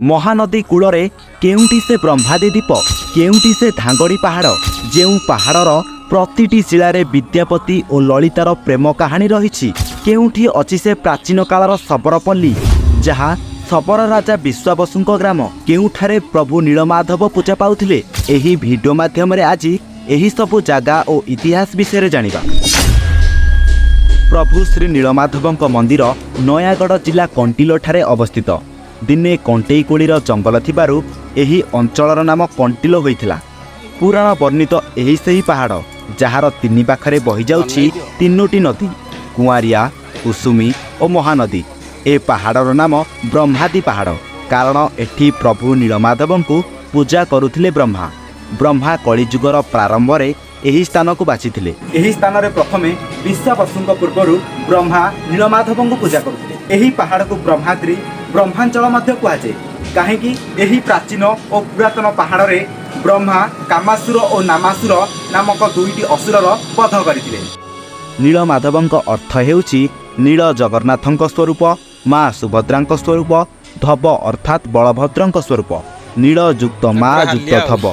ମହାନଦୀ କୂଳରେ କେଉଁଠି ସେ ବ୍ରହ୍ମାଦି ଦ୍ୱୀପ, କେଉଁଠି ସେ ଧାଙ୍ଗଡ଼ି ପାହାଡ଼, ଯେଉଁ ପାହାଡ଼ର ପ୍ରତିଟି ଶିଳାରେ ବିଦ୍ୟାପତି ଓ ଲଳିତାର ପ୍ରେମ କାହାଣୀ ରହିଛି। କେଉଁଠି ଅଛି ସେ ପ୍ରାଚୀନ କାଳର ଶବରପଲ୍ଲୀ, ଯାହା ଶବର ରାଜା ବିଶ୍ୱାବସୁଙ୍କ ଗ୍ରାମ, କେଉଁଠାରେ ପ୍ରଭୁ ନୀଳମାଧବ ପୂଜା ପାଉଥିଲେ। ଏହି ଭିଡ଼ିଓ ମାଧ୍ୟମରେ ଆଜି ଏହି ସବୁ ଜାଗା ଓ ଇତିହାସ ବିଷୟରେ ଜାଣିବା। ପ୍ରଭୁ ଶ୍ରୀ ନୀଳମାଧବଙ୍କ ମନ୍ଦିର ନୟାଗଡ଼ ଜିଲ୍ଲା କଣ୍ଟିଲୋଠାରେ ଅବସ୍ଥିତ। ଦିନେ କଣ୍ଟେଇକୋଳିର ଜଙ୍ଗଲ ଥିବାରୁ ଏହି ଅଞ୍ଚଳର ନାମ କଣ୍ଟିଲୋ ହୋଇଥିଲା। ପୁରାଣ ବର୍ଣ୍ଣିତ ଏହି ସେହି ପାହାଡ଼, ଯାହାର ତିନି ପାଖରେ ବହିଯାଉଛି ତିନୋଟି ନଦୀ, କୁଆଁରିଆ, କୁସୁମୀ ଓ ମହାନଦୀ। ଏ ପାହାଡ଼ର ନାମ ବ୍ରହ୍ମାଦି ପାହାଡ଼, କାରଣ ଏଠି ପ୍ରଭୁ ନୀଳମାଧବଙ୍କୁ ପୂଜା କରୁଥିଲେ ବ୍ରହ୍ମା। ବ୍ରହ୍ମା କଳିଯୁଗର ପ୍ରାରମ୍ଭରେ ଏହି ସ୍ଥାନକୁ ବାଛିଥିଲେ। ଏହି ସ୍ଥାନରେ ପ୍ରଥମେ ବିଶ୍ୱାବସୁଙ୍କ ପୂର୍ବରୁ ବ୍ରହ୍ମା ନୀଳମାଧବଙ୍କୁ ପୂଜା କରୁଥିଲେ। ଏହି ପାହାଡ଼କୁ ବ୍ରହ୍ମାଦ୍ରି, ବ୍ରହ୍ମାଞ୍ଚଳ ମଧ୍ୟ କୁହାଯାଏ, କାହିଁକି ଏହି ପ୍ରାଚୀନ ଓ ପୁରାତନ ପାହାଡ଼ରେ ବ୍ରହ୍ମା କାମାସୁର ଓ ନାମାସୁର ନାମକ ଦୁଇଟି ଅସୁରର ବଧ କରିଥିଲେ। ନୀଳମାଧବଙ୍କ ଅର୍ଥ ହେଉଛି ନୀଳ ଜଗନ୍ନାଥଙ୍କ ସ୍ୱରୂପ, ମା ସୁଭଦ୍ରାଙ୍କ ସ୍ୱରୂପ, ଧବ ଅର୍ଥାତ୍ ବଳଭଦ୍ରଙ୍କ ସ୍ୱରୂପ। ନୀଳ ଯୁକ୍ତ ମା ଯୁକ୍ତ ଧବ,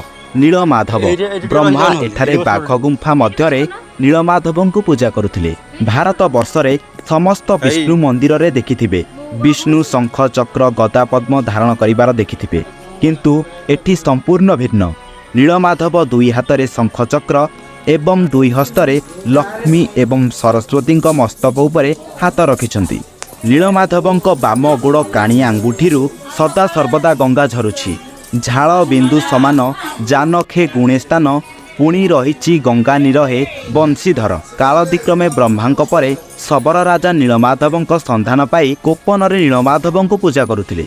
ନୀଳମାଧବ। ବ୍ରହ୍ମା ଏଠାରେ ବାଘ ଗୁମ୍ଫା ମଧ୍ୟରେ ନୀଳମାଧବଙ୍କୁ ପୂଜା କରୁଥିଲେ। ଭାରତ ବର୍ଷରେ ସମସ୍ତ ବିଷ୍ଣୁ ମନ୍ଦିରରେ ଦେଖିଥିବେ, ବିଷ୍ଣୁ ଶଙ୍ଖ, ଚକ୍ର, ଗଦା, ପଦ୍ମ ଧାରଣ କରିବାର ଦେଖିଥିବେ, କିନ୍ତୁ ଏଠି ସମ୍ପୂର୍ଣ୍ଣ ଭିନ୍ନ। ନୀଳମାଧବ ଦୁଇ ହାତରେ ଶଙ୍ଖ ଚକ୍ର ଏବଂ ଦୁଇ ହସ୍ତରେ ଲକ୍ଷ୍ମୀ ଏବଂ ସରସ୍ୱତୀଙ୍କ ମସ୍ତକ ଉପରେ ହାତ ରଖିଛନ୍ତି। ନୀଳମାଧବଙ୍କ ବାମ ଗୋଡ଼ କାଣି ଆଙ୍ଗୁଠିରୁ ସଦା ସର୍ବଦା ଗଙ୍ଗା ଝରୁଛି। ଝାଳ ବିନ୍ଦୁ ସମାନ ଜାନଖେ ଗୁଣେ ସ୍ଥାନ ପୁଣି ରହିଛି ଗଙ୍ଗା ନିରହେ ବଂଶୀଧର। କାଳଦିକ୍ରମେ ବ୍ରହ୍ମାଙ୍କ ପରେ ଶବର ରାଜା ନୀଳମାଧବଙ୍କ ସନ୍ଧାନ ପାଇ ଗୋପନରେ ନୀଳମାଧବଙ୍କୁ ପୂଜା କରୁଥିଲେ।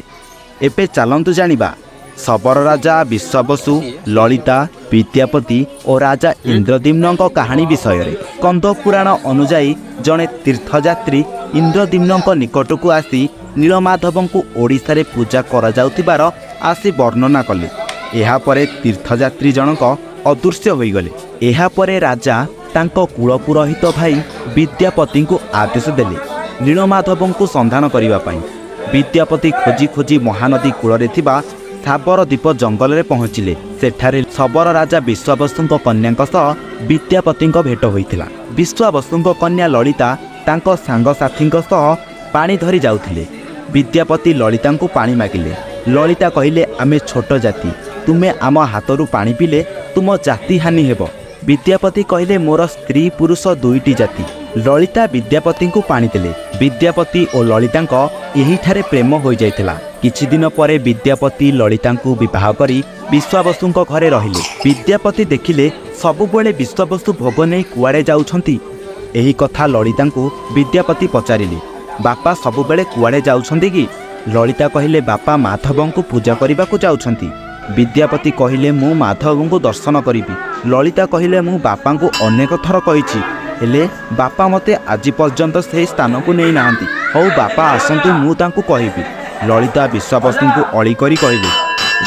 ଏବେ ଚାଲନ୍ତୁ ଜାଣିବା ଶବର ରାଜା ବିଶ୍ୱାବସୁ, ଲଳିତା, ବିଦ୍ୟାପତି ଓ ରାଜା ଇନ୍ଦ୍ରଦ୍ୟୁମ୍ନଙ୍କ କାହାଣୀ ବିଷୟରେ। ସ୍କନ୍ଦ ପୁରାଣ ଅନୁଯାୟୀ ଜଣେ ତୀର୍ଥଯାତ୍ରୀ ଇନ୍ଦ୍ରଦ୍ୟୁମ୍ନଙ୍କ ନିକଟକୁ ଆସି ନୀଳମାଧବଙ୍କୁ ଓଡ଼ିଶାରେ ପୂଜା କରାଯାଉଥିବାର ଆସି ବର୍ଣ୍ଣନା କଲେ। ଏହାପରେ ତୀର୍ଥଯାତ୍ରୀ ଜଣକ ଅଦୃଶ୍ୟ ହୋଇଗଲେ। ଏହାପରେ ରାଜା ତାଙ୍କ କୁଳପୁରୋହିତ ଭାଇ ବିଦ୍ୟାପତିଙ୍କୁ ଆଦେଶ ଦେଲେ ନୀଳମାଧବଙ୍କୁ ସନ୍ଧାନ କରିବା ପାଇଁ। ବିଦ୍ୟାପତି ଖୋଜି ଖୋଜି ମହାନଦୀ କୂଳରେ ଥିବା ସାବର ଦ୍ୱୀପ ଜଙ୍ଗଲରେ ପହଞ୍ଚିଲେ। ସେଠାରେ ଶବର ରାଜା ବିଶ୍ୱାବସୁଙ୍କ କନ୍ୟାଙ୍କ ସହ ବିଦ୍ୟାପତିଙ୍କ ଭେଟ ହୋଇଥିଲା। ବିଶ୍ୱାବସୁଙ୍କ କନ୍ୟା ଲଳିତା ତାଙ୍କ ସାଙ୍ଗସାଥୀଙ୍କ ସହ ପାଣି ଧରି ଯାଉଥିଲେ। ବିଦ୍ୟାପତି ଲଳିତାଙ୍କୁ ପାଣି ମାଗିଲେ। ଲଳିତା କହିଲେ, ଆମେ ଛୋଟ ଜାତି, ତୁମେ ଆମ ହାତରୁ ପାଣି ପିଇଲେ ତୁମ ଜାତି ହାନି ହେବ। ବିଦ୍ୟାପତି କହିଲେ, ମୋର ସ୍ତ୍ରୀ ପୁରୁଷ ଦୁଇଟି ଜାତି। ଲଳିତା ବିଦ୍ୟାପତିଙ୍କୁ ପାଣି ଦେଲେ। ବିଦ୍ୟାପତି ଓ ଲଳିତାଙ୍କ ଏହିଠାରେ ପ୍ରେମ ହୋଇଯାଇଥିଲା। କିଛି ଦିନ ପରେ ବିଦ୍ୟାପତି ଲଳିତାଙ୍କୁ ବିବାହ କରି ବିଶ୍ୱାବସୁଙ୍କ ଘରେ ରହିଲେ। ବିଦ୍ୟାପତି ଦେଖିଲେ ସବୁବେଳେ ବିଶ୍ୱାବସୁ ଭୋଗ ନେଇ କୁଆଡ଼େ ଯାଉଛନ୍ତି। ଏହି କଥା ଲଳିତାଙ୍କୁ ବିଦ୍ୟାପତି ପଚାରିଲେ, ବାପା ସବୁବେଳେ କୁଆଡ଼େ ଯାଉଛନ୍ତି କି? ଲଳିତା କହିଲେ, ବାପା ମାଧବଙ୍କୁ ପୂଜା କରିବାକୁ ଯାଉଛନ୍ତି। ବିଦ୍ୟାପତି କହିଲେ, ମୁଁ ମାଧବଙ୍କୁ ଦର୍ଶନ କରିବି। ଲଳିତା କହିଲେ, ମୁଁ ବାପାଙ୍କୁ ଅନେକ ଥର କହିଛି, ହେଲେ ବାପା ମୋତେ ଆଜି ପର୍ଯ୍ୟନ୍ତ ସେହି ସ୍ଥାନକୁ ନେଇନାହାନ୍ତି। ହଉ, ବାପା ଆସନ୍ତୁ, ମୁଁ ତାଙ୍କୁ କହିବି। ଲଳିତା ବିଶ୍ୱାବସୁଙ୍କୁ ଅଳି କରି କହିଲେ।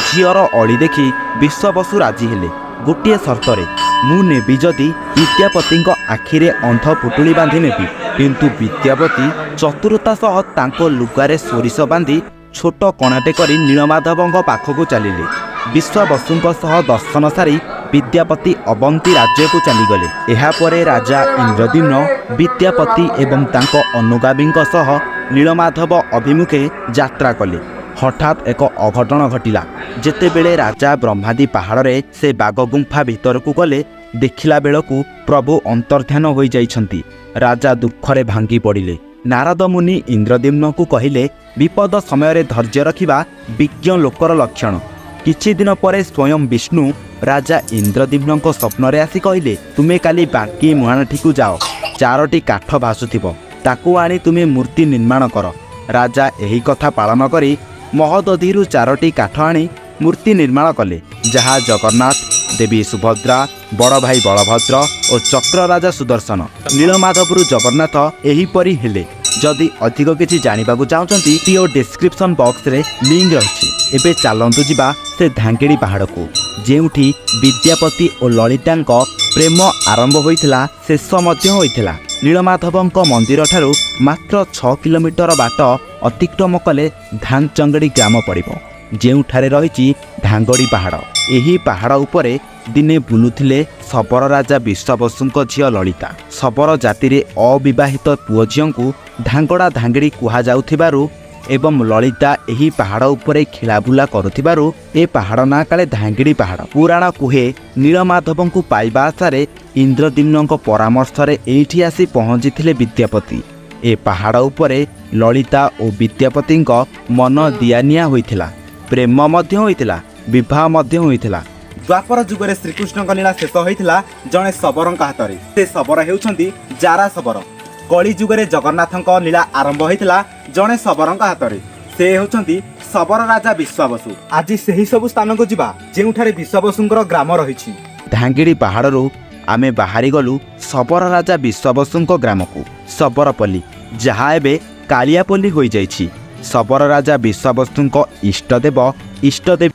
ଝିଅର ଅଳି ଦେଖି ବିଶ୍ୱାବସୁ ରାଜି ହେଲେ ଗୋଟିଏ ସର୍ତ୍ତରେ, ମୁଁ ନେବି ଯଦି ବିଦ୍ୟାପତିଙ୍କ ଆଖିରେ ଅନ୍ଧ ପୁଟୁଳି ବାନ୍ଧି ନେବି। କିନ୍ତୁ ବିଦ୍ୟାପତି ଚତୁରତା ସହ ତାଙ୍କ ଲୁଗାରେ ସୋରିଷ ବାନ୍ଧି ଛୋଟ କଣାଟେ କରି ନୀଳମାଧବଙ୍କ ପାଖକୁ ଚାଲିଲେ। ବିଶ୍ୱାବସୁଙ୍କ ସହ ଦର୍ଶନ ସାରି ବିଦ୍ୟାପତି ଅବନ୍ତୀ ରାଜ୍ୟକୁ ଚାଲିଗଲେ। ଏହାପରେ ରାଜା ଇନ୍ଦ୍ରଦ୍ୟୁମ୍ନ ବିଦ୍ୟାପତି ଏବଂ ତାଙ୍କ ଅନୁଗାମୀଙ୍କ ସହ ନୀଳମାଧବ ଅଭିମୁଖେ ଯାତ୍ରା କଲେ। ହଠାତ୍ ଏକ ଅଘଟଣ ଘଟିଲା। ଯେତେବେଳେ ରାଜା ବ୍ରହ୍ମାଦି ପାହାଡ଼ରେ ସେ ବାଘଗୁମ୍ଫା ଭିତରକୁ ଗଲେ, ଦେଖିଲା ବେଳକୁ ପ୍ରଭୁ ଅନ୍ତର୍ଧ୍ୟାନ ହୋଇଯାଇଛନ୍ତି। ରାଜା ଦୁଃଖରେ ଭାଙ୍ଗି ପଡ଼ିଲେ। ନାରଦ ମୁନି ଇନ୍ଦ୍ରଦ୍ୟୁମ୍ନଙ୍କୁ କହିଲେ, ବିପଦ ସମୟରେ ଧୈର୍ଯ୍ୟ ରଖିବା ବିଜ୍ଞ ଲୋକର ଲକ୍ଷଣ। କିଛି ଦିନ ପରେ ସ୍ୱୟଂ ବିଷ୍ଣୁ ରାଜା ଇନ୍ଦ୍ରଦ୍ୟୁମ୍ନଙ୍କ ସ୍ୱପ୍ନରେ ଆସି କହିଲେ, ତୁମେ କାଲି ବାଙ୍କି ମୁହାଣଠିକୁ ଯାଅ, ଚାରୋଟି କାଠ ଭାସୁଥିବ, ତାକୁ ଆଣି ତୁମେ ମୂର୍ତ୍ତି ନିର୍ମାଣ କର। ରାଜା ଏହି କଥା ପାଳନ କରି ମହୋଦଧିରୁ ଚାରୋଟି କାଠ ଆଣି ମୂର୍ତ୍ତି ନିର୍ମାଣ କଲେ, ଯାହା ଜଗନ୍ନାଥ, ଦେବୀ ସୁଭଦ୍ରା, ବଡ଼ ଭାଇ ବଳଭଦ୍ର ଓ ଚକ୍ରରାଜା ସୁଦର୍ଶନ। ନୀଳମାଧବରୁ ଜଗନ୍ନାଥ ଏହିପରି ହେଲେ। ଯଦି ଅଧିକ କିଛି ଜାଣିବାକୁ ଚାହୁଁଛନ୍ତି, ଭିଡିଓ ଡିସ୍କ୍ରିପସନ୍ ବକ୍ସରେ ଲିଙ୍କ ରହିଛି। ଏବେ ଚାଲନ୍ତୁ ଯିବା ସେ ଧାଙ୍ଗିଡ଼ି ପାହାଡ଼କୁ, ଯେଉଁଠି ବିଦ୍ୟାପତି ଓ ଲଳିତାଙ୍କ ପ୍ରେମ ଆରମ୍ଭ ହୋଇଥିଲା, ଶେଷ ମଧ୍ୟ ହୋଇଥିଲା। ନୀଳମାଧବଙ୍କ ମନ୍ଦିରଠାରୁ ମାତ୍ର 6 କିଲୋମିଟର ବାଟ ଅତିକ୍ରମ କଲେ ଧାନଚଙ୍ଗଡ଼ି ଗ୍ରାମ ପଡ଼ିବ। ଯେଉଁଠାରେ ରହିଛି ଧାଙ୍ଗଡ଼ି ପାହାଡ଼। ଏହି ପାହାଡ଼ ଉପରେ ଦିନେ ବୁଲୁଥିଲେ ଶବର ରାଜା ବିଶ୍ୱବସୁଙ୍କ ଝିଅ ଲଳିତା। ଶବର ଜାତିରେ ଅବିବାହିତ ପୁଅ ଝିଅଙ୍କୁ ଧାଙ୍ଗଡ଼ା ଧାଙ୍ଗିଡ଼ି କୁହାଯାଉଥିବାରୁ ଏବଂ ଲଳିତା ଏହି ପାହାଡ଼ ଉପରେ ଖେଳାବୁଲା କରୁଥିବାରୁ ଏ ପାହାଡ଼ ନାଁ କାଳେ ଧାଙ୍ଗିଡ଼ି ପାହାଡ଼। ପୁରାଣ କୁହେ, ନୀଳମାଧବଙ୍କୁ ପାଇବା ଆଶାରେ ଇନ୍ଦ୍ରଦ୍ୟୁମ୍ନଙ୍କ ପରାମର୍ଶରେ ଏଇଠି ଆସି ପହଞ୍ଚିଥିଲେ ବିଦ୍ୟାପତି। ଏ ପାହାଡ଼ ଉପରେ ଲଳିତା ଓ ବିଦ୍ୟାପତିଙ୍କ ମନ ଦିଆନିଆ ହୋଇଥିଲା, ପ୍ରେମ ମଧ୍ୟ ହୋଇଥିଲା, ବିବାହ ମଧ୍ୟ ହୋଇଥିଲା। ଦ୍ୱାପର ଯୁଗରେ ଶ୍ରୀକୃଷ୍ଣଙ୍କ ଲୀଳା ଶେଷ ହୋଇଥିଲା ଜଣେ ଶବରଙ୍କ ହାତରେ। ସେ ଶବର ହେଉଛନ୍ତି ଜାରା ଶବର। କଳି ଯୁଗରେ ଜଗନ୍ନାଥଙ୍କ ଲୀଳା ଆରମ୍ଭ ହୋଇଥିଲା ଜଣେ ଶବରଙ୍କ ହାତରେ। ସେ ହେଉଛନ୍ତି ଶବର ରାଜା ବିଶ୍ୱାବସୁ। ଆଜି ସେହି ସବୁ ସ୍ଥାନକୁ ଯିବା, ଯେଉଁଠାରେ ବିଶ୍ୱାବସୁଙ୍କର ଗ୍ରାମ ରହିଛି। ଧାଙ୍ଗିଡ଼ି ପାହାଡ଼ରୁ ଆମେ ବାହାରିଗଲୁ ଶବର ରାଜା ବିଶ୍ୱାବସୁଙ୍କ ଗ୍ରାମକୁ, ଶବରପଲ୍ଲୀ, ଯାହା ଏବେ କାଳିଆପଲ୍ଲୀ ହୋଇଯାଇଛି। ଶବର ରାଜା ବିଶ୍ୱାବସୁଙ୍କ ଇଷ୍ଟଦେବ, ଇଷ୍ଟଦେବୀ